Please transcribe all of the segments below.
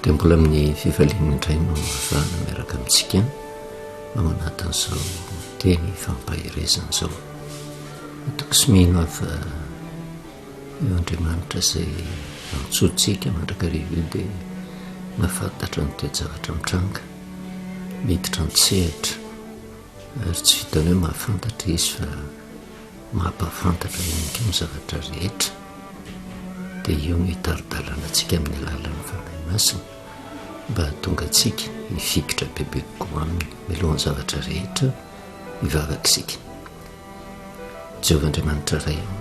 Dia mbola amin'ny fifaliana indray no ahafahana miaraka amintsika ao anatin'izao teny fampaherezana izao. Matoky sy mino aho fa io Andriamanitra izay antsointsika mandrakariva io dia mahafantatra ny toe-javatra mitranga, miditra an-tsehatra ary tsy vitan'ny hoe mahafantatra izy fa mampahafantatra ihany koa ny zavatra rehetra dia io no hitari-dalana antsika amin'ny alalan'ny Fanahy Masina mba hahatonga antsika hifikitra bebe kokoa aminy mialohan'ny zavatra rehetra hivavaka isika. Jehovah Andriamanitra Ray ô,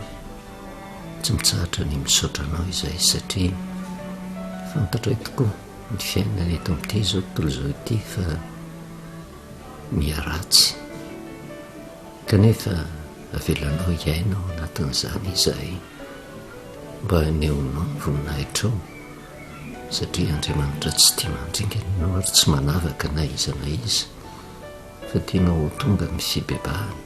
tsy mitsahatra ny misaotra Anao izahay satria fantatray tokoa ny fiainana eto amin'ity izao tontolo izao ity fa miharatsy. Kanefa avelanao hiaina ao anatin'izany izahay mba hanehoanao ny voninahitrao, satria Andriamanitra tsy tia mandringana ianao ary tsy manavaka na iza na iza, fa tianao ho tonga amin'ny fibebahana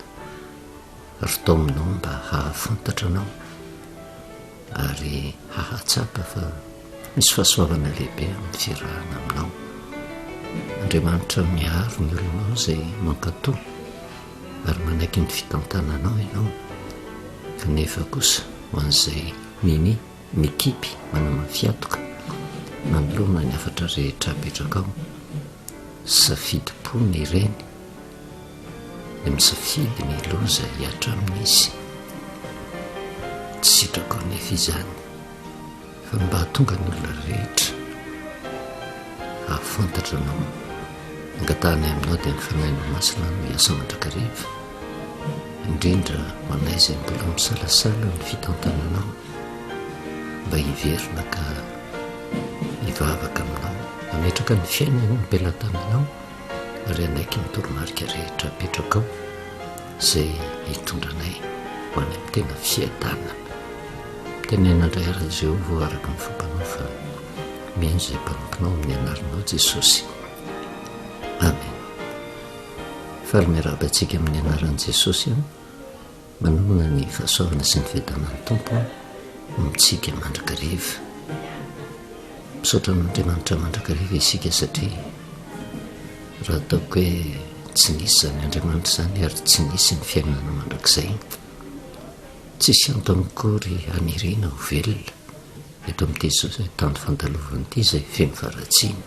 ary taominao mba hahafantatra anao ary hahatsapa fa misy fahasoavana lehibe amin'ny fiarahana aminao. Andriamanitra miaro ny olonao izay mankatò ary manaiky ny fitantananao ianao, kanefa kosa ho an'izay minia mikipy manamafy atoka manoloana ny hafatra rehetra apetrakao, safidim-pony ireny. Dia misafidy ny loza hihatra aminy izy. Tsy sitrako anefa izany, fa mba hahatonga ny olona rehetra hahafantatra anao. Angatahanay aminao dia ny Fanahinao Masina no hiasa mandrakariva, indrindra ho anay izay mbola misalasala ny fitantananao, mba hiverina ka hivavaka aminao, hametraka ny fiainany eo am-pelatananao. ary hanaiky ny toromarika rehetra apetrakao izay hitondra anay ho any amin'ny tena fiadanana. Teneno indray ary Jehovah araka ny fombanao fa mihaino izay mpanomponao amin'ny anaranao Jesosy. Amen. Faly miarahaba antsika amin'ny anaran'i Jesosy aho. Manonona ny fahasoavana sy ny fiadanan'ny Tompo ho amintsika mandrakariva. Misaotra an'Andriamanitra mandrakariva isika satria raha ataoko hoe tsy nisy izany Andriamanitra izany ary tsy nisy ny fiainana mandrakizay, tsisy antony akory haniriana ho velona eto amin'ity tany fandalovana ity izay feno faharatsiana.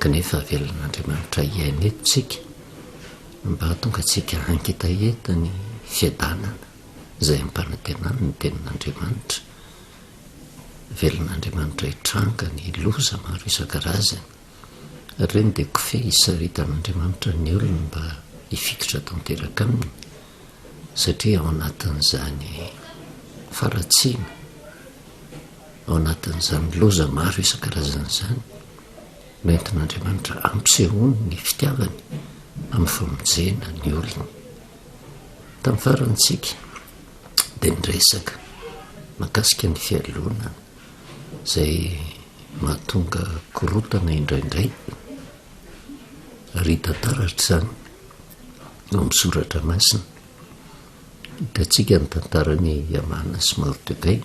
Kanefa avelan'Andriamanitra hiaina eto isika. Mba hahatonga antsika hangetaheta ny fiadanana izay ampanantenany ny Tenin'Andriamanitra. Velon'Andriamanitra hitranga ny loza maro isan-karazany, ary ireny dia kofehy hisaritan'Andriamanitra ny olony mba hifikitra tanteraka aminy, satria ao anatin'izany faharatsiana, ao anatin'izany loza maro isan-karazany izany, Nentin'Andriamanitra hampisehoany ny fitiavany amin'ny famonjena ny olony. Tamin'ny farany isika dia niresaka mahakasika ny fialonana izay mahatonga korontana indraindray ary hita taratra izany ao amin'ny soratra masina. Hitantsika ny tantaran'i Hamana sy Mordekay.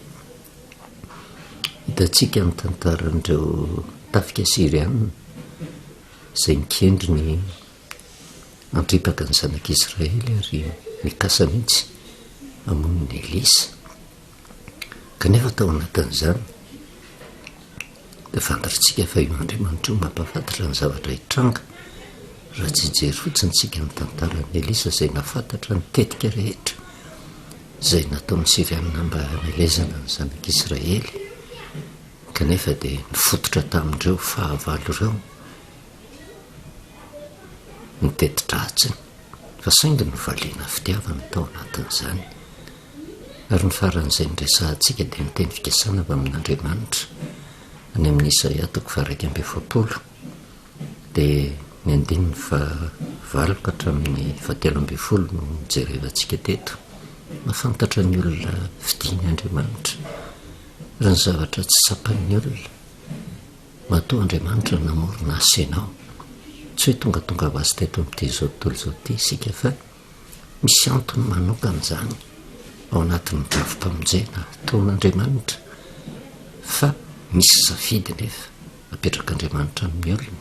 Hitantsika ny tantaran'ireo tafika Syriana izay nikendry ny handripaka ny zanak'Israely ary nikasa mihitsy hamono an'i Elisa. Kanefa tao anatin'izany dia fantatritsika fa io Andriamanitra io mampahafantatra ny zavatra hitranga raha tsy hijery fotsiny isika ny tantaran'i Elisa izay nahafantatra ny tetika rehetra izay nataon'ny Syriana mba hamelezana ny zanak'Israely, kanefa dia nifototra tamin'ireo fahavalo ireo ny teti-dratsiny, fa saingy novaliana fitiavana tao anatin'izany. Ary ny faran'izay niresahantsika dia ny teny fikasana avy amin'Andriamanitra, any amin'ny Isaia toko faha 41. Dia ny andininy faha valo ka hatramin'ny faha 13 no nojerevantsika teto. Mahafantatra ny olona fidiny Andriamanitra, ary ny zavatra tsy tsapan'ny olona. Matoa Andriamanitra namorona ahy sy ianao, tsy hoe tongatonga ho azy teto amin'ity izao tontolo izao ity isika fa misy antony manokana izany ao anatin'ny drafi-pamonjena ataon'Andriamanitra fa misy safidy nefa. apetrak'Andriamanitra amin'ny olony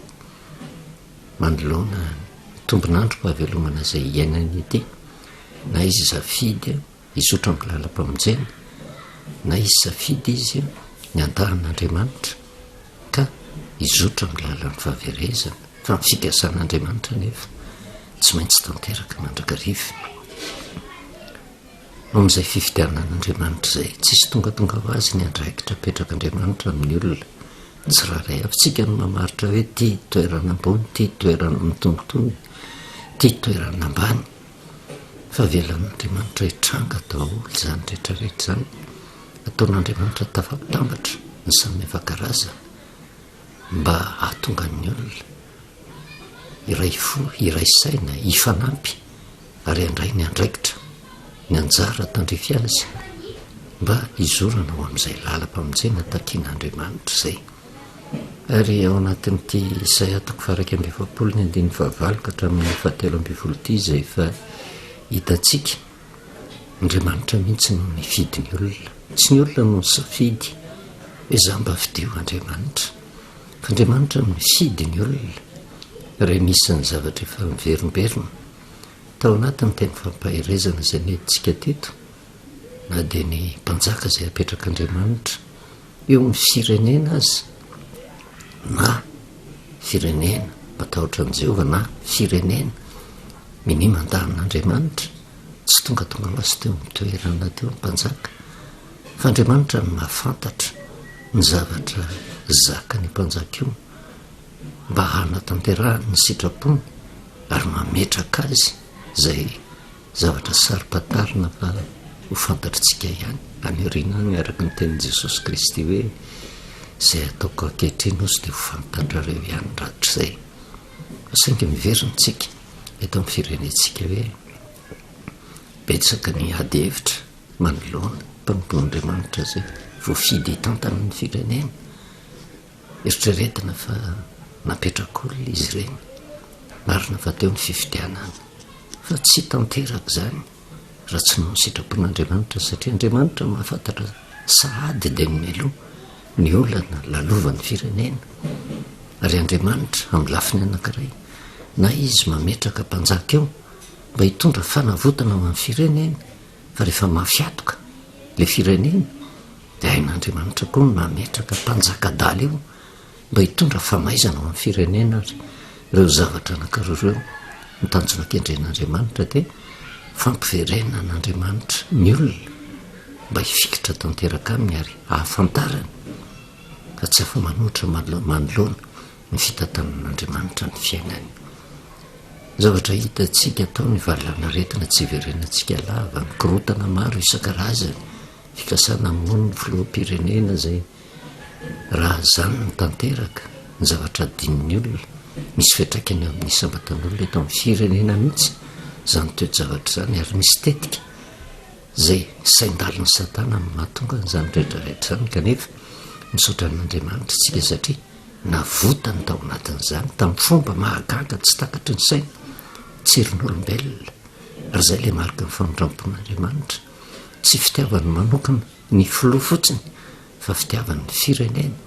manoloana ny tombon'androm-pahavelomana izay iainany ity, na izy safidy hizotra amin'ny lalam-pamonjena, na izy safidy izy ny handà an'Andriamanitra ka hizotra amin'ny lalan'ny fahaverezana, fa ny fikasan'Andriamanitra anefa tsy maintsy tanteraka mandrakariva. Amin'izay fifidianan'Andriamanitra izay, tsisy tongatonga ho azy ny andraikitra apetrak'Andriamanitra amin'ny olona tsirairay avy. Tsika no mamaritra hoe ity toerana ambony, ity toerana mitonitony, ity toerana ambany. Fa avelan'Andriamanitra hitranga daholo izany rehetrarehetra izany. Ataon'Andriamanitra tafapitambatra ny samy hafa karazana mba hahatonga ny olona hiray fo, hiray saina, hifanampy ary handray ny andraikitra, ny anjara tandrify azy mba hizorana ho amin'izay lalam-pamonjena takian'Andriamanitra izay. Ary ao anatin'ity Isaia toko faha-41 ny andininy fahavalo ka hatramin'ny fahatelo ambin'ny folo ity izay efa hitantsika, Andriamanitra mihitsy no nifidy ny olona. Tsy ny olona no nisafidy hoe za mba fidio Andriamanitra. Fa Andriamanitra no nifidy ny olona. Ary anisan'ny zavatra efa miverimberina tao anatin'ny teny fampaherezana izay nentintsika teto, na dia ny mpanjaka izay apetrak'Andriamanitra eo amin'ny firenena aza, na firenena matahotra an'i Jehovah na firenena minia mandà an'Andriamanitra, tsy tongatonga ho azy teo amin'ny toerana teo ny mpanjaka, fa Andriamanitra no mahafantatra ny zavatra zakan'io mpanjaka io mba hanatanterahany ny sitrapony ary mametraka azy izay zavatra saro-pantarina fa ho fantatritsika ihany any aoriana any araka ny tenin'i Jesosy Kristy hoe izay ataoko ankehitriny hozy dia ho fantatrareo ihany rahatrizay. Fa saingy miverina isika eto amin'ny firenentsika hoe betsaka ny ady hevitra manoloana mpanompon'Andriamanitra izay voafidy hitantana ny firenena. Eritreretina fa napetrak'olona izy ireny. Marina fa teo ny fifidianana. Fa tsy tanteraka izany raha tsy noho ny sitrapon'Andriamanitra satria Andriamanitra mahafantatra sahady dia ny mialoha ny olana lalovan'ny firenena. Ary Andriamanitra amin'ny lafiny anankiray na izy mametraka mpanjaka eo mba hitondra fanavotana ho an'ny firenena fa rehefa mafy atoka ilay firenena Dia hain'Andriamanitra koa ny mametraka mpanjaka adala eo mba hitondra famaizana ho an'ny firenena ary ireo zavatra anankiroa ireo ny tanjona kendren'Andriamanitra dia fampiverenan'Andriamanitra ny olona mba hifikitra tanteraka aminy ary hahafantarany fa tsy afa-manoatra manoloana ny fitantanan'Andriamanitra ny fiainany. Zavatra hitantsika tao ny valanaretina tsy hiverenantsika lava, ny korontana maro isan-karazany, Fikasana hamono ny filoham-pirenena izay raha izany no tanteraka, ny zavatra adinon'ny olona, misy fiantraikany eo amin'ny isam-batan'olona eto amin'ny firenena mihitsy izany toe-javatra izany ary misy tetika izay sain-dalin'i Satana no mahatonga an'izany rehetra rehetra izany kanefa misaotra an'Andriamanitra isika satria navotany tao anatin'izany tamin'ny fomba mahagaga tsy takatry ny saina, tsirin'olombelona ary izay ilay mariky ny famindram-pon'Andriamanitra. Tsy fitiavany manokana ny filoha fotsiny fa fitiavany ny firenena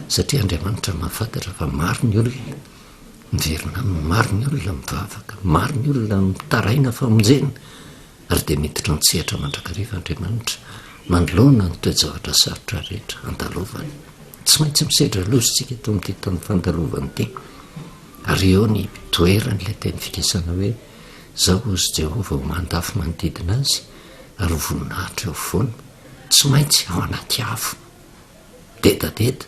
satria Andriamanitra mahafantatra fa maro ny olona miverina aminy, maro ny olona mivavaka, maro ny olona mitaraina famonjena ary dia miditra an-tsehatra mandrakariva Andriamanitra manoloana ny toe-javatra sarotra rehetra andalovany. Tsy maintsy misedra loza isika eto amin'ity tany fandalovana ity ary eo ny toeran'ilay teny fikasana hoe Izao hozy Jehovah ho mandafo manodidina azy ary ho voninahitra eo afovoany, tsy maintsy ao anaty afo midedadeda.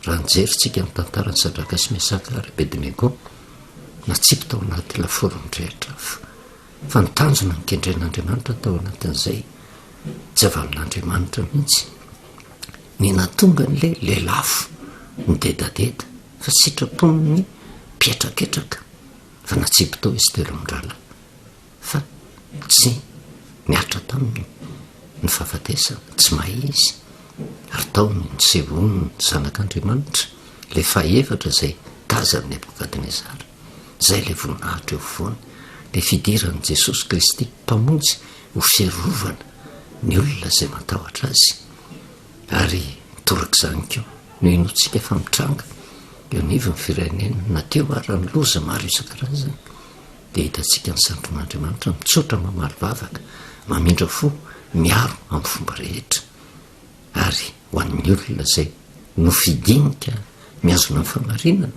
Raha nijery tsika ny tantaran'i Sadraka sy Mesaka ary Abednego, natsipy tao anaty lafaoro mirehitra afo. Fa ny tanjona nikendren'Andriamanitra tao anatin'izay, tsy avy amin'Andriamanitra mihitsy ny nahatonga an'ilay lelafo nidedadeda, fa sitrapon'ny mpihetraketraka. Fa natsipy tao izy telo mirahalahy fa tsy nihatra taminy ny fahafatesana, tsy may izy, ary tao ny nisehoan'ny Zanak'Andriamanitra, ilay fahefatra izay tazan'i Nebokadnezara, izay ilay voninahitra eo afovoany, ilay fidiran'i Jesosy Kristy Mpamonjy ho fiarovana ny olona izay matahotra Azy, ary torak'izany koa. no inoantsika fa mitranga eo anivon'ny firenena, na teo ara ny loza maro isan-karazany, dia hitantsika ny sandrin'Andriamanitra mitsotra mamaly vavaka, mamindra fo, miaro amin'ny fomba rehetra. Ary ho an'ny olona izay nofidiny ka mihazona ny fahamarinana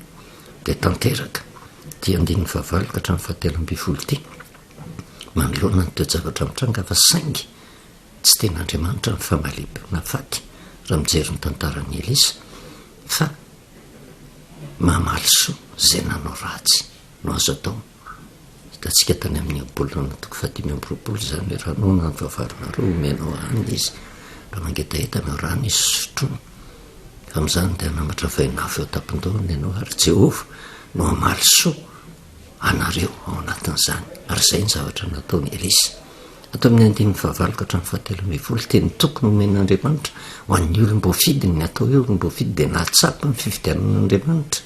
dia tanteraka ity andininy fahavalo ka hatramin'ny fahatelo ambin'ny folo ity manoloana ny toe-javatra mitranga fa saingy tsy tena Andriamanitra ny famaliam-peo faty raha mijery ny tantaran'i Elisa fa mamaly soa izay nanao ratsy no azo atao. Hitantsika tany amin'ny Ohabolana toko faha-25 izany hoe raha noana ny vavarinareo, omenao hanina izy, raha mangetaheta ianao, rano izy sotroiny. Amin'izany dia hanamatra vainafo eo an-tampon-dohany ianao ary Jehovah no hamaly soa anareo ao anatin'izany. Ary izay ny zavatra nataon'i Elisa. Ato amin'ny andininy fahavalo ka hatramin'ny fahatelo ambin'ny folo, teny tokony homen'Andriamanitra ho an'ny olom-boafidiny. Ny atao hoe olom-boafidy dia nahatsapa ny fifidianan'Andriamanitra.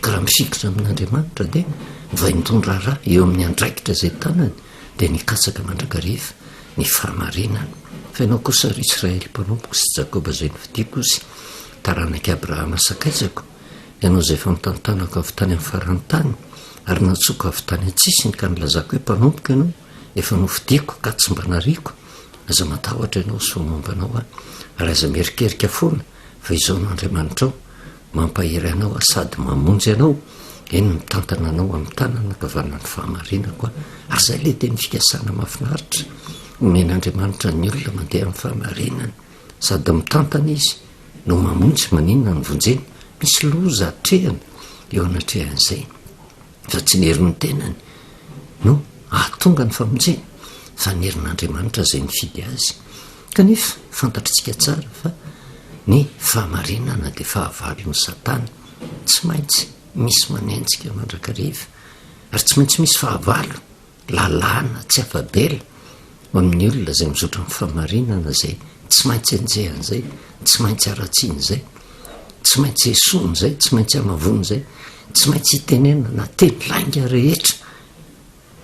Ka raha mifikitra amin'Andriamanitra dia mivaindohan-draharaha eo amin'ny andraikitra izay tanany dia nikatsaka mandrakariva ny fahamarinana. Fa ianao kosa, ry Israely mpanompoko sy Jakoba izay nofidiko sy taranak'i Abrahama sakaizako, ianao izay efa notantanako avy tany amin'ny faran'ny tany ary nantsoiko avy tany an-tsisiny ka nilazako hoe mpanompoko ianao, Efa nofidiko ka tsy mba nariako, aza matahotra ianao soa momba anao aho, ary aza mierikerika foana fa izao no Andriamanitrao, mampahery anao aho sady mamonjy anao, eny mitantana anao amin'ny tanana ankavanan'ny fahamarinako aho. Ary izay ilay teny fikasana mahafinaritra omen'Andriamanitra ny olona mandeha amin'ny fahamarinana. Sady mitantana izy no mamonjy, maninona no vonjena? Misy loza atrehana eo anatrehan'izay. Fa tsy ny herin'ny tenany no hahatonga ny famonjena, fa ny herin'Andriamanitra izay nifidy azy. Kanefa, fantatritsika tsara fa ny fahamarinana dia fahavalon'i Satana. Tsy maintsy misy manenjika mandrakariva, ary tsy maintsy misy fahavalo Lalàna tsy afa-bela ho amin'ny olona izay mizotra amin'ny fahamarinana izay tsy maintsy enjehana izay, tsy maintsy haratsiana izay, tsy maintsy esoina izay, tsy maintsy hamavoana izay, tsy maintsy itenenana teny lainga rehetra.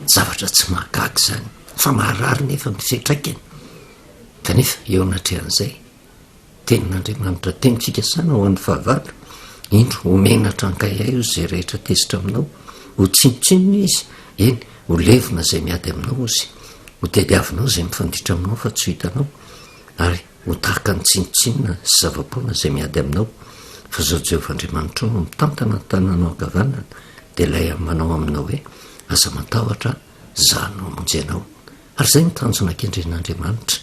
Zavatra tsy mahagaga izany, fa maharary nefa ny fiantraikany. Kanefa eo anatrehan'izay, Tenin'Andriamanitra, teny fikasana ho an'ny fahavalo, Indro, ho menatra ankaihay ozy izay rehetra tezitra aminao, ho tsinontsinona izy, eny, ho levona izay miady aminao ozy, ho tediavinao izay mifanditra aminao fa tsy ho hitanao, ary ho tahaka ny tsinontsinona sy zava-poana izay miady aminao. Fa izao Jehovah Andriamanitrao no mitantana ny tananao ankavanana, dia ilay manao aminao hoe, Aza matahotra, Izaho no hamonjy anao. Ary izay no tanjona kendren'Andriamanitra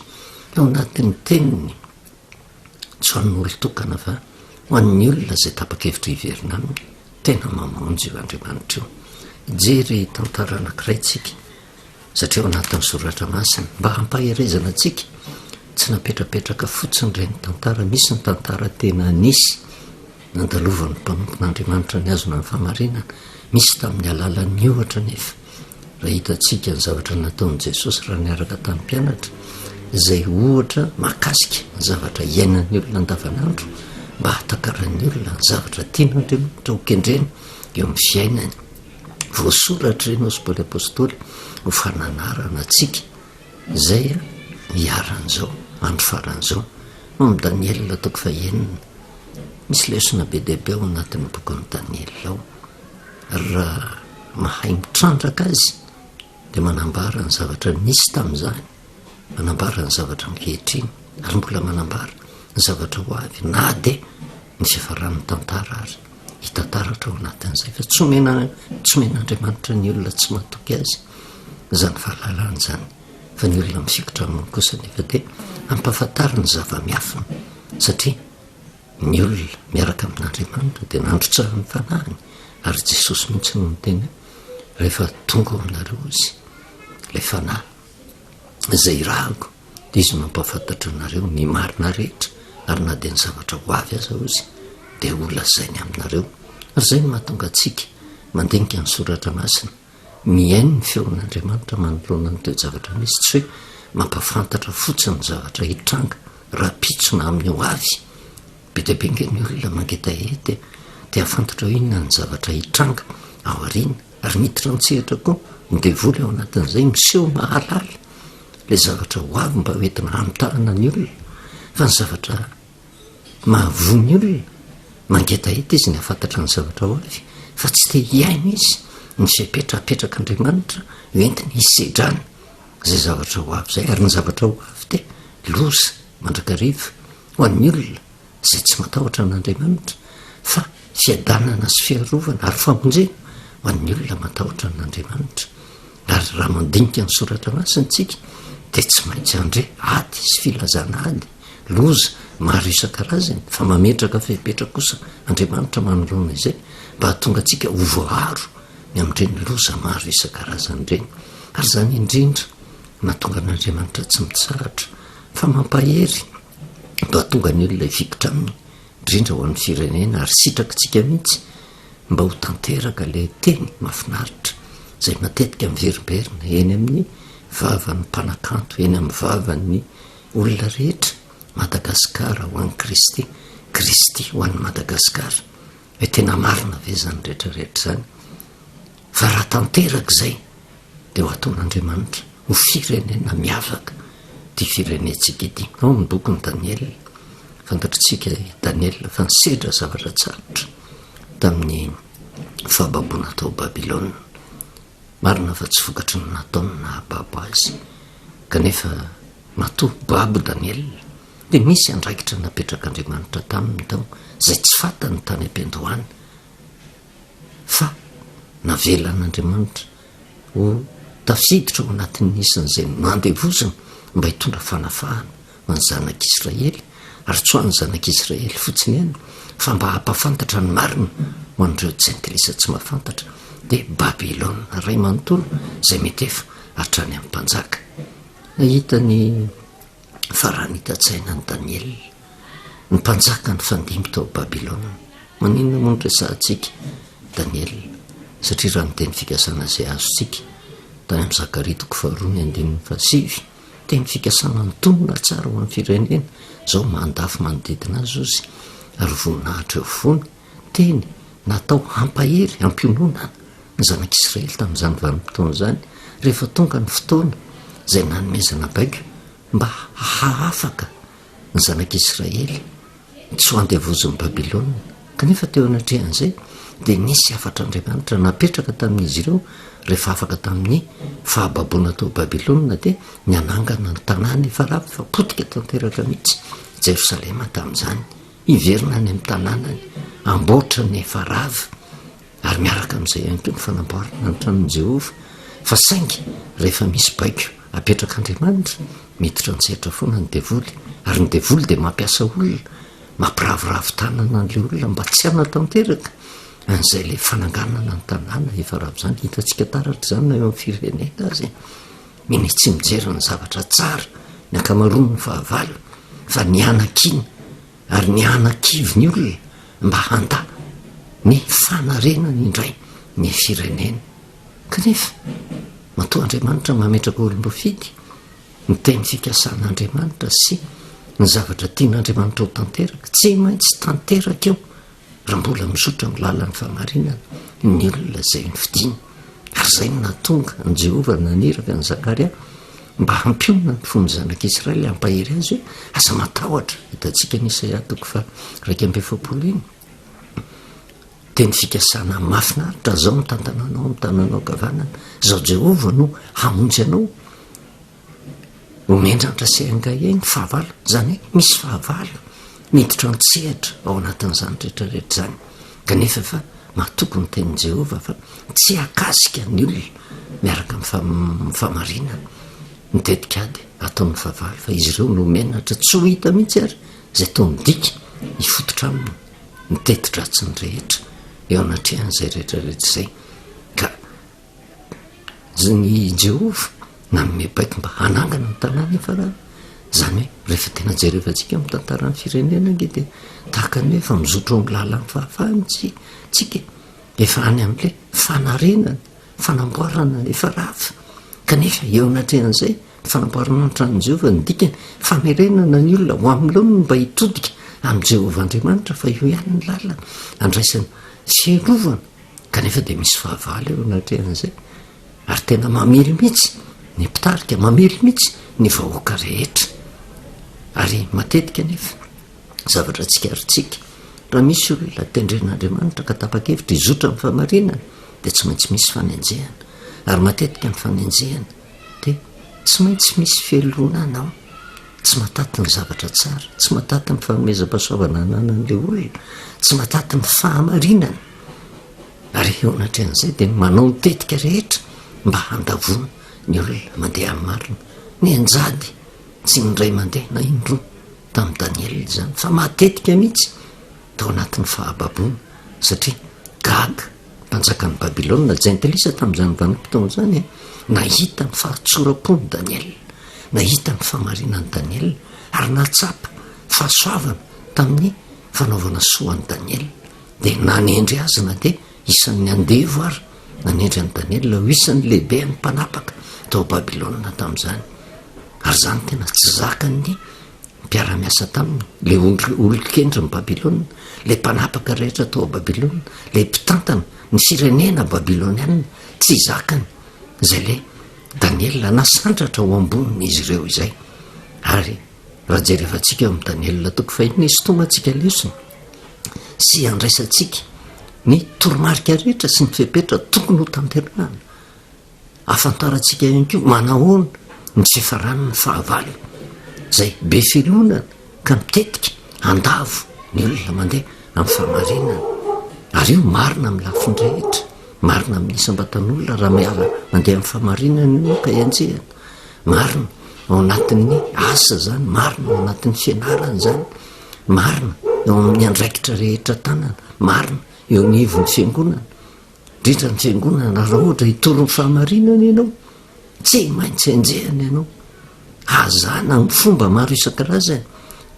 ao anatin'ny Teniny, tsy ho an'ny olon-tokana fa ho an'ny olona izay tapa-kevitra hiverina aminy. Tena mamonjy io Andriamanitra io. Hijery tantara anankiray isika, satria ao anatin'ny Soratra Masina, mba hampaherezana antsika, tsy napetrapetraka fotsiny ireny tantara, misy ny tantara tena nisy, nandalovan'ny mpanompon'Andriamanitra nihazona ny fahamarinana, misy tamin'ny alalan'ny ohatra anefa. Raha hitantsika ny zavatra nataon'i Jesosy raha niaraka tamin'ny mpianatra, izay ohatra mahakasika ny zavatra iainan'ny olona andavanandro, mba hahatakaran'ny olona ny zavatra tian'Andriamanitra hokendrena eo amin'ny fiainany. Voasoratra ireny hoy Paoly Apostoly ho fananarana antsika izay iharan'izao andro farany izao. Ao amin'ny Daniela toko fahenina, misy lesona be dia be ao anatin'ny bokin'i Daniela ao. Raha mahay mitrandraka azy dia manambara ny zavatra nisy tamin'izany, manambara ny zavatra ankehitriny ary mbola manambara ny zavatra ho avy na dia ny fiafaran'ny tantara ary hita taratra ao anatin'izay fa tsy omena tsy omen'Andriamanitra ny olona tsy matoky azy izany fahalalana izany fa ny olona mifikitra aminy kosa nefa dia ampahafantariny ny zava-miafina satria Ny olona miaraka amin'Andriamanitra dia nandrotsahan'ny Fanahiny, ary Jesosy mihitsy no niteny hoe, Rehefa tonga ao aminareo Izy, ilay Fanahy izay irahako, dia Izy no hampahafantatra anareo ny marina rehetra, ary na dia ny zavatra ho avy aza, hoy Izy, dia holazainy aminareo. Ary izay no mahatonga antsika mandinika ny Soratra Masina, mihaino ny feon'Andriamanitra manoloana ny toe-javatra misy, tsy hoe mampahafantatra fotsiny ny zavatra hitranga rahampitso na amin'ny ho avy. Be dia be ange ny olona mangetaheta e, te hahafantatra hoe inona ny zavatra hitranga ao aoriana, ary miditra an-tsehatra koa ny devoly ao anatin'izay, miseho mahalala ilay zavatra ho avy mba hoentina hamitahana ny olona, fa ny zavatra mahavoa ny olona. Mangetaheta izy ny hahafantatra ny zavatra ho avy, fa tsy te hihaino izy ny fepetra apetrak'Andriamanitra hoentiny hisedrana izay zavatra ho avy izay. Ary ny zavatra ho avy dia loza mandrakariva ho an'ny olona izay tsy matahotra an'Andriamanitra, fa fiadanana sy fiarovana ary famonjena ho an'ny olona matahotra an'Andriamanitra. Ary raha mandinika ny Soratra Masina isika, dia tsy maintsy handre ady sy filazana ady, loza maro isan-karazany, fa mametraka fepetra kosa Andriamanitra manoloana izay, mba hahatonga antsika ho voaaro ny amin'ireny loza maro isan-karazany ireny. Ary izany indrindra nahatonga an'Andriamanitra tsy mitsahatra, fa mampahery mba hahatonga ny olona hifikitra aminy, indrindra ho an'ny firenena, ary sitrakitsika mihitsy mba ho tanteraka ilay teny mahafinaritra izay matetika miverimberina eny amin'ny vavan'ny mpanakanto, eny amin'ny vavan'ny olona rehetra, Madagasikara ho an'i Kristy, Kristy ho an'i Madagasikara. Hoe tena marina ve izany rehetra rehetra izany? Fa raha tanteraka izay dia ho ataon'Andriamanitra ho firenena miavaka ity firenentsika ity. Ao amin'ny bokin'i Daniela, fantatritsika i Daniela fa nisedra zavatra tsarotra tamin'ny fahababoana tao Babylona. Marina fa tsy vokatry ny nataony no nahababo azy, kanefa matoa babo Daniela dia nisy andraikitra napetrak'Andriamanitra taminy tao izay tsy fantany tany am-piandohana. Fa navelan'Andriamanitra ho tafiditra ao anatin'ny isan'izay nandevozina mba hitondra fanafahana ho an'ny zanak'Israely, ary tsy ho an'ny zanak'Israely fotsiny ihany, fa mba hampahafantatra ny marina ho an'ireo jentilisa tsy mahafantatra, dia Babylona iray manontolo izay mety efa hatrany amin'ny mpanjaka. Nahita ny faranita-tsaina an'i Daniela, ny mpanjaka nifandimby tao Babylona. Maninona moa no resahantsika Daniela? Satria raha ny teny fikasana izay azontsika tany amin'ny Zakaria toko faharoa ny andininy fahasivy, teny fikasana mitonona tsara ho an'ny firenena, izao mandafy manodidina azy ozy, ary voninahitra eo afovoany, teny natao hampahery, hampiononana ny zanak'Israely tamin'izany vanim-potoana izany, rehefa tonga ny fotoana izay nanomezana baiko mba hahafaka ny zanak'Israely tsy ho andevozin'i Babylona. Kanefa teo anatrehan'izay, dia nisy hafatr'Andriamanitra napetraka tamin'izy ireo rehefa afaka tamin'ny fahababoana tao Babylona, dia ny hanangana ny tanàna efa rava, efa potika tanteraka mihitsy, Jerosalema tamin'izany. Hiverina any amin'ny tanànany, hamboatra ny efa rava. Ary miaraka amin'izay ihany koa ny fanamboarana ny tranon'i Jehovah. Fa saingy rehefa misy baiko apetrak'Andriamanitra, miditra an-tsehatra foana ny devoly. Ary ny devoly dia mampiasa olona, mampiraviravy tanana an'ilay olona mba tsy hanatanteraka an'izay ilay fananganana ny tanàna efa rava izany. Hitantsika taratra izany na eo amin'ny firenena aza e. Minia tsy mijery ny zavatra tsara ny ankamaroan'ny fahavalo fa ny hanakiana ary ny hanakivy ny olona mba handà ny fanarenany indray ny firenena. Kanefa, matoa Andriamanitra mametraka olom-boafidy, ny teny fikasan'Andriamanitra sy ny zavatra tian'Andriamanitra ho tanteraka, tsy maintsy tanteraka eo raha mbola mizotra amin'ny lalan'ny fahamarinana ny olona izay nofidiny. Ary izay no nahatonga an'i Jehovah naniraka an'i Zakaria mba hampionona ny fon'ny zanak'Israely, hampahery azy hoe, Aza matahotra. Hitantsika ny Isaia toko faha-41 iny. Teny fikasana mahafinaritra, Izao mitantana anao amin'ny tananao ankavanana, Izaho Jehovah no hamonjy anao. Omen-dranitra sy ain-kahiahy ny fahavalo, izany hoe misy fahavalo miditra an-tsehatra ao anatin'izany rehetra rehetra izany. Kanefa efa matoky ny tenin'i Jehovah fa tsy hahakasika ny olona miaraka amin'ny fahamarinana ny tetikady ataon'ny fahavalo, fa izy ireo no menatra tsy ho hita mihitsy ary izay toa midika hifototra aminy ny teti-dratsiny rehetra eo anatrehan'izay rehetra rehetra izay. Ka Ny Jehovah nanome baiko mba hanangana ny tanàna efa rava. Izany hoe rehefa tena jerevantsika amin'ny tantaran'ny firenena ange dia tahaka ny hoe efa mizotra ao amin'ny lalan'ny fahafahana isika e. Efa any amin'ilay fanarenana, fanamboarana efa rava. Kanefa eo anatrehan'izay, ny fanamboarana ny tranon'i Jehovah no dikany, famerenana ny olona ho amin'ny laoniny mba hitodika amin'i Jehovah Andriamanitra fa io ihany ny lalana andraisana fiarovana. Kanefa dia misy fahavalo eo anatrehan'izay ary tena mamely mihitsy ny mpitarika, mamely mihitsy ny vahoaka rehetra. Ary matetika anefa zavatra tsikaritsika Raha misy olona tendren'Andriamanitra ka tapa-kevitra hizotra amin'ny fahamarinana dia tsy maintsy misy fanenjehana. Ary matetika ny fanenjehana dia tsy maintsy misy fialonana ao. Tsy mahataty ny zavatra tsara, tsy mahataty ny fanomezam-pahasoavana ananan'ilay olona, tsy mahataty ny fahamarinana. Ary eo anatrehan'izay dia manao ny tetika rehetra mba handavoana ny olona mandeha amin'ny marina. Nianjady tsy indray mandeha na indroa tamin'i Daniela izany fa matetika mihitsy tao anatin'ny fahababoana satria gaga mpanjakan'i Babylona, jentilisa tamin'izany vanim-potoana izany, nahita ny fahatsoram-pon'i Daniela, nahita ny fahamarinan'i Daniela ary nahatsapa fahasoavana tamin'ny fanaovana soa an'i Daniela. Dia nanendry azy na dia isan'ny andevo ary nanendry an'i Daniela ho isan'ny lehiben'ny mpanapaka tao Babylona tamin'izany. Ary izany tena tsy zakan'ny mpiara-miasa taminy, ilay olon-kendrin'i Babylona, ilay mpanapaka rehetra tao Babylona, ilay mpitantana ny firenena babylonianina, tsy zakany izay ilay Daniela nasandratra ho ambonin'izy ireo izay. Ary raha jerevantsika eo amin'i Daniela toko fahiny, hisintomantsika lesona sy handraisantsika ny toromarika rehetra sy ny fepetra tokony ho tanterahana. Ahafantarantsika ihany koa manahoana ny fiafaran'ny fahavalo izay be filonana ka mitetika handavo ny olona mandeha amin'ny fahamarinana. Ary io marina amin'ny lafiny rehetra, marina amin'ny isam-batan'olona raha miala mandeha amin'ny fahamarinana ianao ka enjehina, marina ao anatin'ny asa izany, marina ao anatin'ny fianarana izany, marina eo amin'ny andraikitra rehetra tanana, marina eo anivon'ny fiangonana. Indrindra ny fiangonana, raha ohatra hitory ny fahamarinana ianao, tsy maintsy enjehina ianao. Hazana amin'ny fomba maro isan-karazany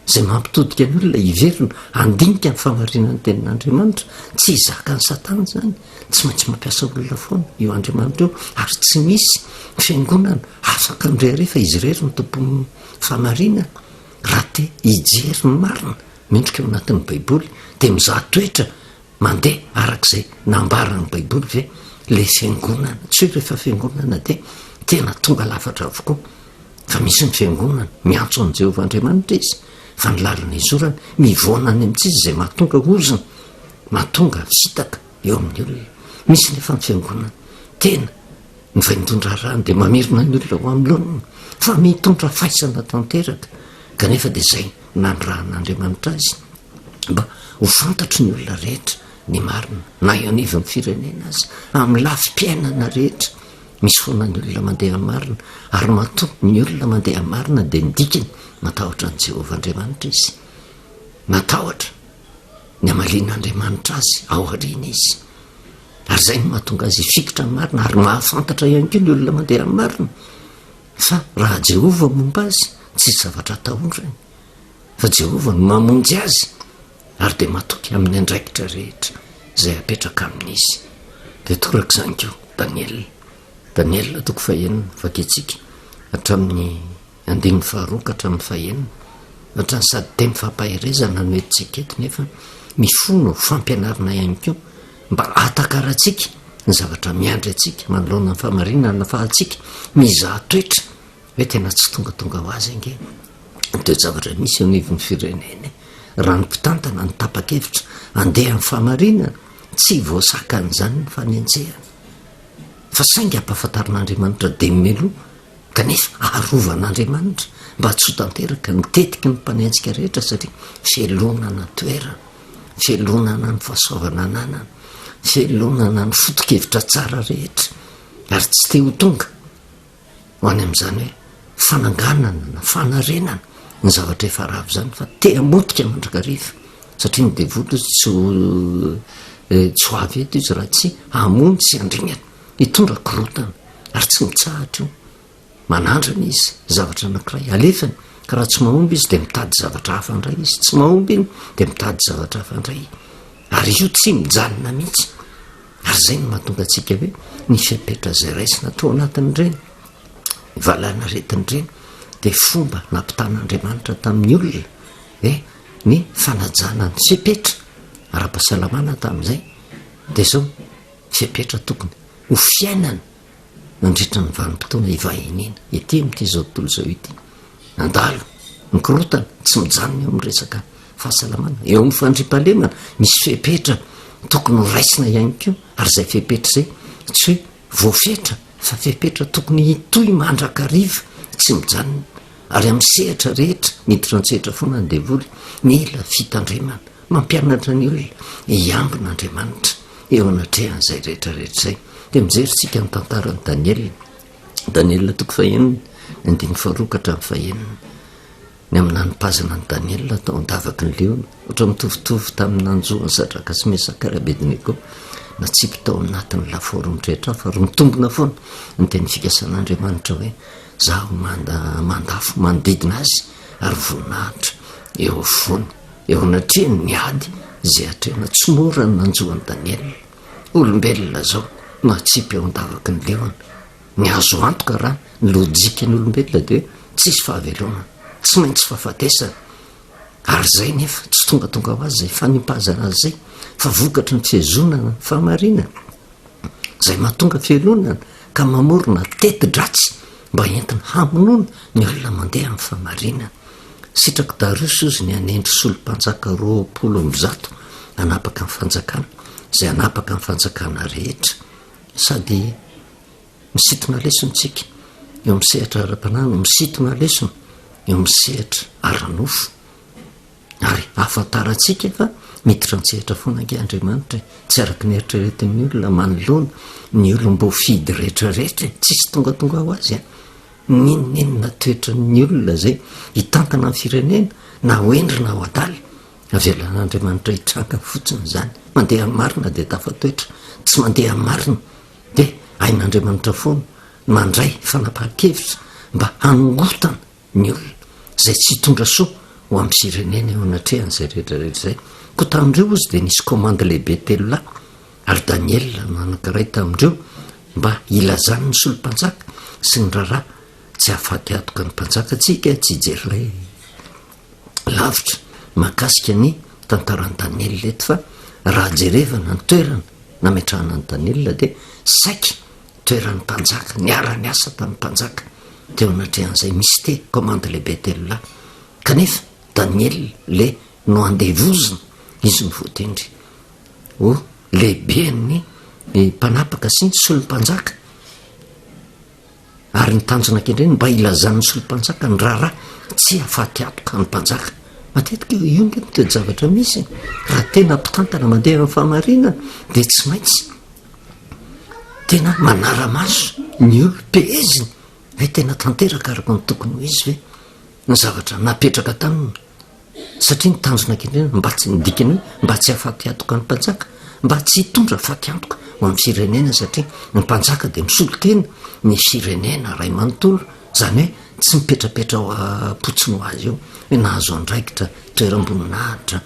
izay mampitodika ny olona hiverina handinika ny fahamarinan'ny tenin'Andriamanitra. Tsy zakan'i Satana izany, tsy maintsy mampiasa olona foana io Andriamanitra io, ary tsy misy fiangonana afaka mirehareha fa izy irery no tompon'ny fahamarinana. Raha te hijery ny marina mendrika ao anatin'ny Baiboly dia mizaha toetra Mandeha araka izay nambaran'ny Baiboly ve ilay fiangonana? Tsy hoe rehefa fiangonana dia tena tonga lafatra avokoa, fa misy ny fiangonana miantso an'i Jehovah Andriamanitra izy, fa ny lalana izorany mivoana any amin'ny tsy izy izay mahatonga ozona, mahatonga fitaka eo amin'ny olona. Misy nefa ny fiangonana tena ny vaindohan-draharahany dia mamerina ny olona ho amin'ny laoniny, fa mitondra faisana tanteraka, kanefa dia izay nanirahan'Andriamanitra azy. mba ho fantatry ny olona rehetra ny marina na eo anivon'ny firenena aza, amin'ny lafim-piainana rehetra. Misy foana ny olona mandeha amin'ny marina, ary matoa ny olona mandeha amin'ny marina dia ny dikany matahotra an'i Jehovah Andriamanitra izy. Matahotra ny hamalian'Andriamanitra azy ao aoriana izy. Ary izay no mahatonga azy hifikitra amin'ny marina, ary mahafantatra ihany koa ny olona mandeha amin'ny marina fa raha Jehovah momba azy, tsisy zavatra atahorany. Fa Jehovah no mamonjy azy, ary dia matoky amin'ny andraikitra rehetra izay apetraka aminy izy. Dia toraka izany koa Daniela. Daniela toko fahenina, vakintsika hatramin'ny andininy faharoa ka hatramin'ny fahenina. Ohatran'ny sady teny fampaherezana no entintsika eto nefa mifono fampianarana ihany koa mba hahatakarantsika ny zavatra miandry antsika manoloana ny fahamarinana ahafahantsika mizaha toetra Hoe tena tsy tongatonga ho azy ange ny toe-javatra misy eo anivon'ny firenena e. Raha ny mpitantana no tapa-kevitra handeha amin'ny fahamarinana, tsy voasakan'izany ny fanenjehana. Fa saingy ampahafantarin'Andriamanitra dia meloa, kanefa arovan'Andriamanitra mba tsy ho tanteraka ny tetiky ny mpanenjika rehetra satria fialonana toerana, fialonana ny fahasoavana ananana, fialonana ny foto-kevitra tsara rehetra ary tsy te ho tonga ho any amin'izany hoe fananganana na fanarenana ny zavatra efa rava izany fa te hamotika mandrakariva satria ny devoly izy tsy ho eh, tsy ho avy eto izy raha tsy hamono sy handringana hitondra korotana ary tsy mitsahatra io manandrana izy zavatra anankiray alefany ka raha tsy mahomby izy dia mitady zavatra hafa indray izy tsy mahomby iny dia mitady zavatra hafa indray ary io tsy mijanona mihitsy Ary izay no mahatonga antsika hoe ny fepetra izay raisina tao anatin'ireny valanaretina ireny dia fomba nampitan'Andriamanitra tamin'ny olona hoe ny fanajana ny fepetra ara-pahasalamana tamin'izay dia izao fepetra tokony ho fiainana nandritra ny vanim-potoana ivahiniana ety amin'ity izao tontolo izao ity. Nandalo ny korontana, tsy mijanona eo amin'ny resaka. fahasalamana, eo amin'ny fandriampahalemana, misy fepetra tokony ho raisina ihany koa, ary izay fepetra izay tsy hoe voafetra fa fepetra tokony hitohy mandrakariva, tsy mijanona, ary amin'ny sehatra rehetra, miditra an-tsehatra foana ny devoly, mila fitandremana, mampianatra ny olona hiambina Andriamanitra eo anatrehan'izay rehetra rehetra izay. Dia mijery isika ny tantaran'i Daniela, Daniela toko fahenina, ny andininy faharoa ka hatramin'ny fahenina. Ny amin'ny nanipazana an'i Daniela tao an-davaky ny liona, ohatra mitovitovy tamin'ny nanjo an'i Sadraka sy Mesaka ary Abednego, natsipy tao anatin'ny lafaoro mitrehitra afo ary mitombina foana ny teny fikasan'Andriamanitra hoe, Izaho manda mandafo manodidina azy ary voninahitra eo afovoany, eo anatrehany ny ady izay atrehina. Tsy mora ny nanjo an'i Daniela, olombelona izao no atsipy ao an-davaky ny liona. Ny azo antoka raha ny lojikan'ny olombelona dia hoe tsisy fahavelomana, tsy maintsy fahafatesana. Ary izay nefa tsy tongatonga ho azy izay fanimpazana azy izay fa vokatry ny fihazonana ny fahamarinana izay mahatonga fialonana ka mamorona teti-dratsy mba entina hamonoana ny olona mandeha amin'ny fahamarinana. Sitrak'i Dariosy ozy ny hanendry solom-panjaka 120 hanapaka ny fanjakana, izay hanapaka ny fanjakana rehetra. Sady misintona lesona isika eo amin'ny sehatra ara-panahy no misintona lesona eo amin'ny sehatra ara-nofo. Ary ahafantarantsika fa miditra an-tsehatra foana ange Andriamanitra e. Tsy araka ny eritreretin'ny olona manoloana ny olom-boafidy rehetrarehetra e. Tsisy tongatonga ho azy a. N'inon'inona toetran'ny olona izay hitantana ny firenena na ho hendry na ho adala. Avelan'Andriamanitra hitranga fotsiny izany. Mandeha amin'ny marina dia tafatoetra. Tsy mandeha amin'ny marina dia hain'Andriamanitra foana ny mandray fanapahan-kevitra mba hanongotana ny olona izay tsy hitondra soa ho amin'ny firenena eo anatrehan'izay rehetra rehetra izay. Koa tamin'ireo ozy dia nisy komandy lehibe telolahy ary Daniela no anankiray tamin'ireo mba hilazany ny solom-panjaka sy ny raharaha tsy hahafaty atoka ny mpanjaka tsika tsy hijery ilay lavitra mahakasika ny tantaran'i Daniela eto fa raha jerevana ny toerana nametrahana an'i Daniela dia saika toeran'ny mpanjaka, niara-niasa tamin'ny mpanjaka teo anatrehan'izay misy te komandy lehibe telolahy kanefa Daniela le no andevozina izy no voatendry ho lehiben'ny mpanapaka sy ny solom-panjaka Ary ny tanjona kendreny mba hilazan'ny solom-panjaka ny raharaha tsy hahafaty antoka ny mpanjaka. Matetika io io nge no toe-javatra misy e. Raha tena mpitantana mandeha amin'ny fahamarinana dia tsy maintsy tena manara-maso ny olom-peheziny hoe tena tanteraka araka ny tokony ho izy ve ny zavatra napetraka taminy. Satria ny tanjona kendrena mba tsy, ny dikany hoe mba tsy hahafaty antoka ny mpanjaka, mba tsy hitondra faty antoka ho an'ny firenena satria ny mpanjaka dia misolo tena ny firenena iray manontolo, izany hoe tsy mipetrapetra ao am-potsiny ho azy eo hoe nahazo andraikitra, toeram-boninahitra,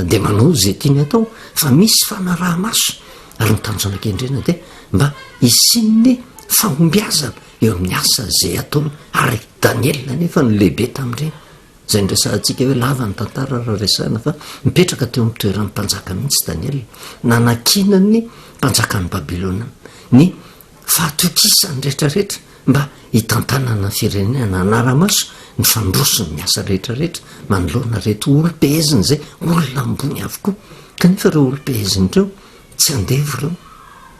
dia manao izay tiany atao fa misy fanaraha-maso ary ny tanjona kendrena dia mba hisian'ny fahombiazana eo amin'ny asa izay ataony ary Daniela anefa no lehibe tamin'ireny, izay noresahantsika hoe lava ny tantara raha resahina fa nipetraka teo amin'ny toeran'ny mpanjaka mihitsy Daniela, nanankinan'ny mpanjakan'i Babylona ny fahatokisany rehetrarehetra mba hitantanana ny firenena, hanara-maso ny fandrosony ny asa rehetrarehetra manoloana ireto olom-peheziny izay olona ambony avokoa, kanefa ireo olom-peheziny ireo tsy andevo ireo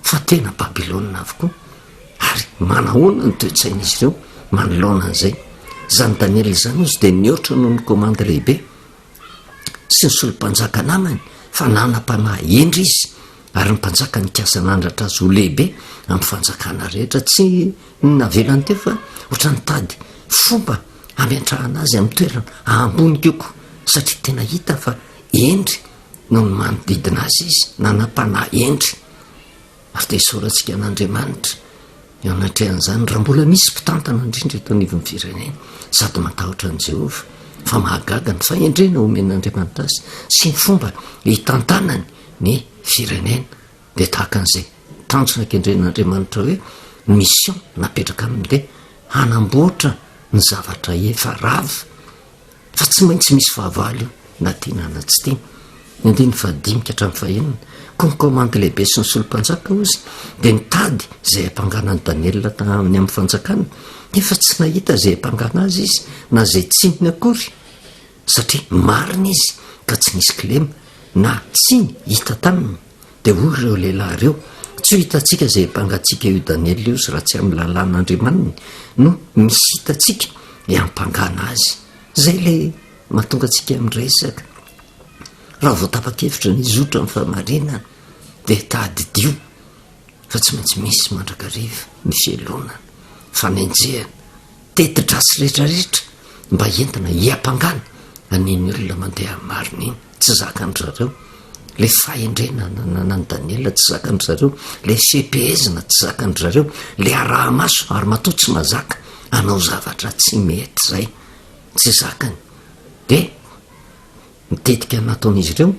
fa tena Babylona avokoa. Ary manahoana ny toe-tsain'izy ireo manoloana an'izay? Izany Daniela izany hozy dia nihoatra noho ny komandy lehibe sy ny solom-panjaka namany fa nanam-panahy hendry izy ary ny mpanjaka nikasa nandratra azy ho lehibe amin'ny fanjakana rehetra. Tsy navelany teo fa ohatra nitady fomba hametrahana azy amin'ny toerana ambony kokoa satria tena hita fa hendry noho ny manodidina azy izy, nanam-panahy hendry. Ary dia isaorantsika an'Andriamanitra eo anatrehan'izany, raha mbola misy mpitantana indrindra eto anivon'ny firenena, sady matahotra an'i Jehovah, fa mahagaga ny fahendrena omen'Andriamanitra azy sy ny fomba hitantanany ny firenena, dia tahaka an'izay tanjona kendren'Andriamanitra hoe mission napetraka aminy dia hanamboatra ny zavatra efa rava. Fa tsy maintsy misy fahavalo io na tiana na tsy tiana. Ny andininy fahadimy ka hatramin'ny fahenina, Koa ny komandy lehibe sy ny solom-panjaka, hozy, dia nitady izay hampangana an'i Daniela tamin'ny amin'ny fanjakana, nefa tsy nahita izay hampangana azy izy, na izay tsininy akory. Satria marina izy ka tsy nisy kilema na tsiny hita taminy. Dia hoy ireo lehilahy ireo, Tsy ho hitantsika izay hiampangantsika io Daniela io raha tsy amin'ny lalàn'Andriamaniny no misy hitantsika hiampangana azy. Izay ilay mahatonga antsika miresaka. Raha vao tapa-kevitra ny hizotra amin'ny fahamarinana dia tadidio fa tsy maintsy misy mandrakariva ny fialonana, fanenjehana, teti-dratsy rehetrarehetra mba entina hiampangana an'iny olona mandeha amin'ny marina iny. Tsy zakan-dry zareo ilay fahendrena nananan'i Daniela, tsy zakan-dry zareo ilay fehipehezina, tsy zakan-dry zareo ilay araha-maso, ary matoa tsy mahazaka hanao zavatra tsy mety izay, tsy zakany. Dia ny tetika nataon'izy ireo,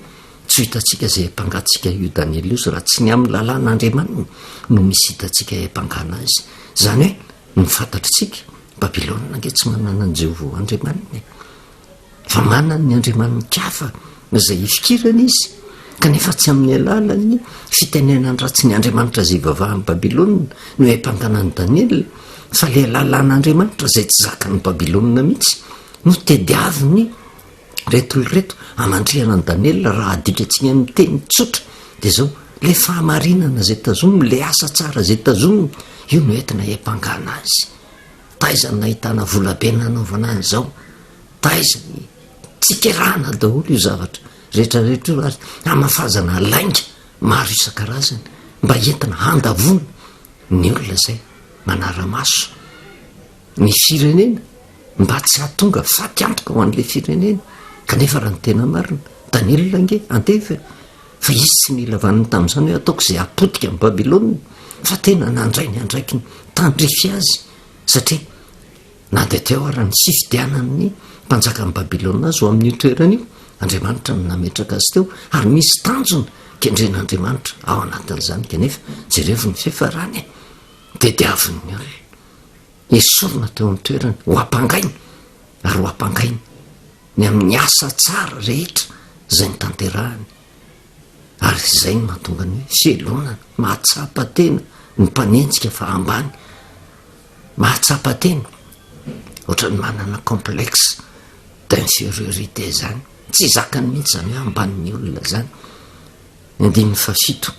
tsy ho hitantsika izay hiampangantsika io Daniela io raha tsy ny amin'ny lalàn'Andriamaniny no misy hitantsika hiampangana azy. Izany hoe ny fantatritsika, Babylona ange tsy manana an'i Jehovah ho Andriamaniny e. Fa manana ny andriamani-kafa izay ifikirany izy, kanefa tsy amin'ny alalan'ny fitenenan-dratsy ny andriamanitra izay ivavahan'i Babylona no hiampangana an'i Daniela, fa ilay lalàn'Andriamanitra izay tsy zakan'i Babylona mihitsy no tediaviny ireto olona ireto hamandrihana an'i Daniela. Raha adika antsika amin'ny teny tsotra dia izao, ilay fahamarinana izay tazominy, ilay asa tsara izay tazominy, io no entina hiampangana azy. Taiza no nahitana volabe nanaovana an'izao? Taiza ny tsikerana daholo io zavatra rehetra rehetra io ary hamafazana lainga maro isan-karazany mba entina handavoana ny olona izay manara-maso ny firenena mba tsy hahatonga faty antoka ho an'ilay firenena. Kanefa raha ny tena marina, Daniela ange andevo e! Fa izy tsy nila vaniny tamin'izany hoe ataoko izay hahapotika an'i Babylona, fa tena nandray ny andraikiny tandrify azy, satria na dia teo ara ny tsy fifidianan'ny mpanjakan'i Babylona azy ho amin'io toerana io, Andriamanitra no nametraka azy teo, ary misy tanjona kendren'Andriamanitra ao anatin'izany, kanefa jerevo ny fiafarany e! Tediavin'ny olona, esorina teo amin'ny toerany, ho ampangaina, ary ho ampangaina. ny amin'ny asa tsara rehetra izay notanterahany, ary izay no mahatonga ny hoe fialonana, mahatsapa tena ny mpanenjika fa ambany, mahatsapa tena ohatran'ny manana complexe d'infériorité izany, tsy zakany mihitsy izany hoe ambanin'ny olona izany. Ny andininy fahafito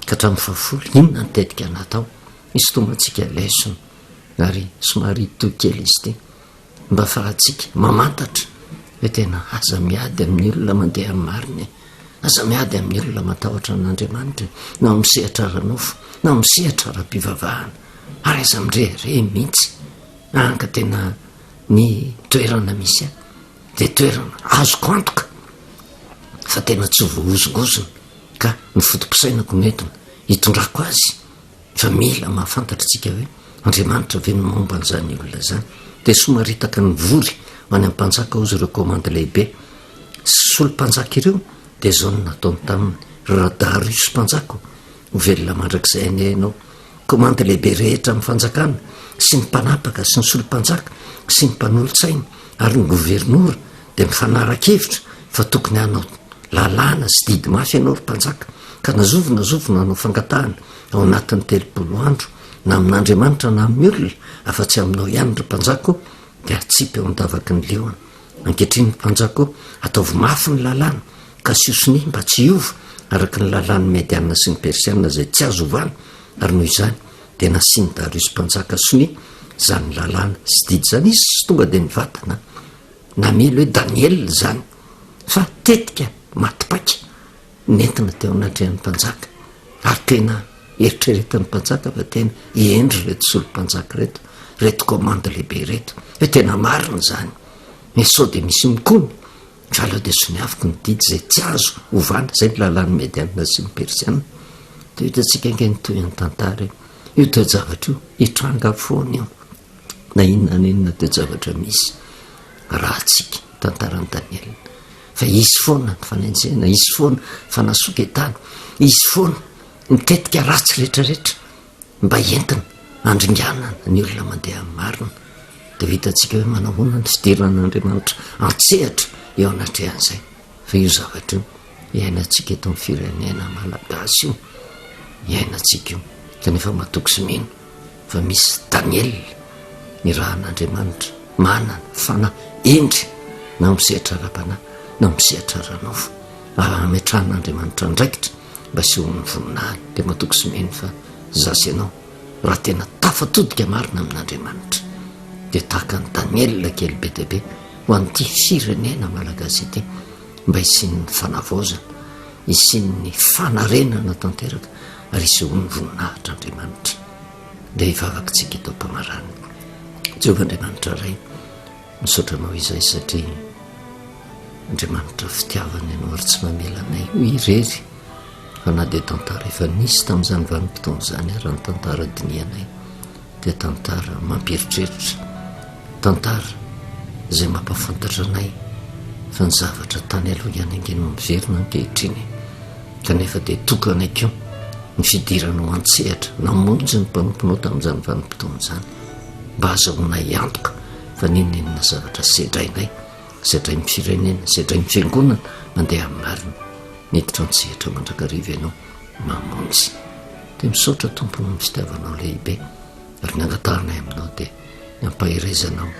ka hatramin'ny fahafolo, inona ny tetika natao? Hisintomantsika lesona ary somary hitohy kely izy ity. Mba afahantsika mamantatra hoe tena aza miady amin'ny olona mandeha amin'ny marina e, aza miady amin'ny olona matahotra an'Andriamanitra e, na amin'ny sehatra ara-nofo na amin'ny sehatra ara-pivavahana, ary aza mirehareha mihitsy, hany ka tena ny toerana misy ahy dia toerana azoko antoka fa tena tsy voahozongozona ka ny foto-pisainako no entina hitondrako azy. Fa mila mahafantatra isika hoe Andriamanitra ve no momba an'izany olona izany. Dia somaritaka nivory ho any amin'ny mpanjaka hozy ireo komandy lehibe sy solom-panjaka ireo, dia izao no nataony taminy, Ry Dariosy mpanjaka ô, ho velona mandrakizay anie ianao. Komandy lehibe rehetra amin'ny fanjakana, sy ny mpanapaka sy ny solom-panjaka sy ny mpanolotsaina ary ny governora dia mifanara-kevitra fa tokony hanao lalàna sy didy mafy ianao, ry mpanjaka, ka na zovy na zovy no hanao fangatahana ao anatin'ny 30 andro, na amin'Andriamanitra na amin'ny olona, afa-tsy aminao ihany, ry mpanjaka ô, dia hatsipy ao an-davaky ny liona. Ankehitriny, ry mpanjaka ô, ataovy mafy ny lalàna, ka asio sonia mba tsy hiova, araka ny lalàn'ny Mediana sy ny Persiana izay tsy azo ovana, ary noho izany dia nasian'i Dariosy mpanjaka sonia izany lalàna sy didy izany. Izy tsy tonga dia nivantana namely hoe Daniela izany, fa tetika maty paika nentina teo anatrehan'ny mpanjaka, ary tena eritreretin'ny mpanjaka fa tena hendry ireto solom-panjaka ireto, ireto komandy lehibe ireto, hoe tena marina izany, hoe sao dia misy mikomy, fa aleo dia soniaviko ny didy izay tsy azo ovana, izay ny lalàn'ny Mediana sy ny Persiana. Dia hitantsika ange ny tohin'ny tantara io, io toe-javatra io hitranga foana io. Na inona na inona toe-javatra misy, ratsy tantaran'i Daniela. Fa hisy foana ny fanenjehana, hisy foana ny fanasoketana, hisy foana ny tetika ratsy rehetrarehetra mba entina handringanana ny olona mandeha amin'ny marina. Dia ho hitantsika hoe manao ahoana ny fidiran'Andriamanitra an-tsehatra eo anatrehan'izay. Fa io zavatra io iainantsika eto amin'ny firenena malagasy io, iainantsika io, kanefa matoky sy mino. fa misy Daniela nirahan'Andriamanitra manana fanahy hendry. na amin'ny sehatra ara-panahy na amin'ny sehatra ara-nofo, ametrahan'Andriamanitra andraikitra mba hisehoan'ny voninahiny. Dia matoky sy mino fa izaho sy ianao, raha tena tafatodika marina amin'Andriamanitra, dia tahaka an'i Daniela kely be dia be ho an'ity firenena malagasy ity, mba hisian'ny fanavaozana, hisian'ny fanarenana tanteraka ary hisehoan'ny voninahitr'Andriamanitra. Dia hivavaka isika eto am-pamaranana. Jehovah Andriamanitra Ray, misaotra Anao izahay satria Andriamanitra fitiavana Ianao ary tsy mamela anay ho irery fa na dia tantara efa nisy tamin'izany vanim-potoana izany ary ny tantara dinihanay dia tantara mampieritreritra, tantara izay mampahafantatra anay fa ny zavatra tany aloha ihany ange no miverina ankehitriny kanefa dia tokanay koa ny fidiranao an-tsehatra namonjy ny mpanomponao tamin'izany vanim-potoana izany mba hazahoanay antoka fa n'inon'inona zavatra sedrainay, sedrain'ny firenena, sedrain'ny fiangonana mandeha amin'ny marina, miditra an-tsehatra mandrakariva ianao mamonjy. Dia misaotra Tompo noho ny fitiavanao lehibe ary ny angatahanay aminao dia ny ampaherezanao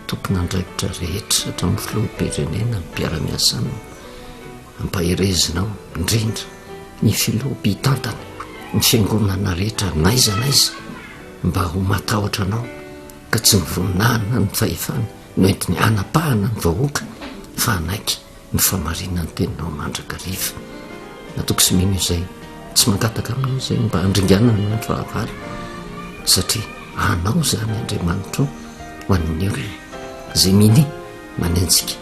tompon'andraikitra rehetra hatramin'ny filoham-pirenena, ny mpiara-miasa aminy, ampaherezinao indrindra ny filoha mpitantana ny fiangonana rehetra n'aiza n'aiza mba ho matahotra anao ka tsy ny voninahiny na ny fahefany no entiny hanapahana ny vahoaka fa hanaiky ny famarinan'ny teninao mandrakariva. Matoky sy mino izay tsy mangataka aminao izay mba handringanana ny fahavalo satria anao izany Andriamanitro ho an'ny olona izay minia manenjika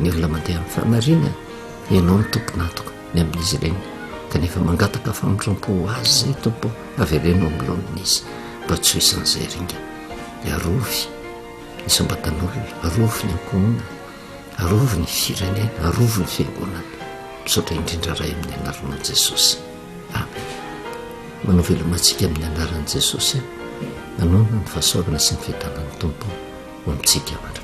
ny olona mandeha amin'ny fahamarinana, ianao no tompon'antoka ny amin'izy ireny kanefa mangataka famindrampo ho azy izay Tompo avereno amin'ny laoniny izy mba tsy ho isan'izay ringana. Dia arovy ny isam-batan'olona, arovy ny ankohonana, arovy ny firenena, arovy ny fiangonana. Misaotra indrindra Ray amin'ny anaranao Jesosy. Amen. Manao veloma antsika amin'ny anaran'i Jesosy. Manonona ny fahasoavana sy ny fiadanan'ny Tompo ho amintsika mandrakariva.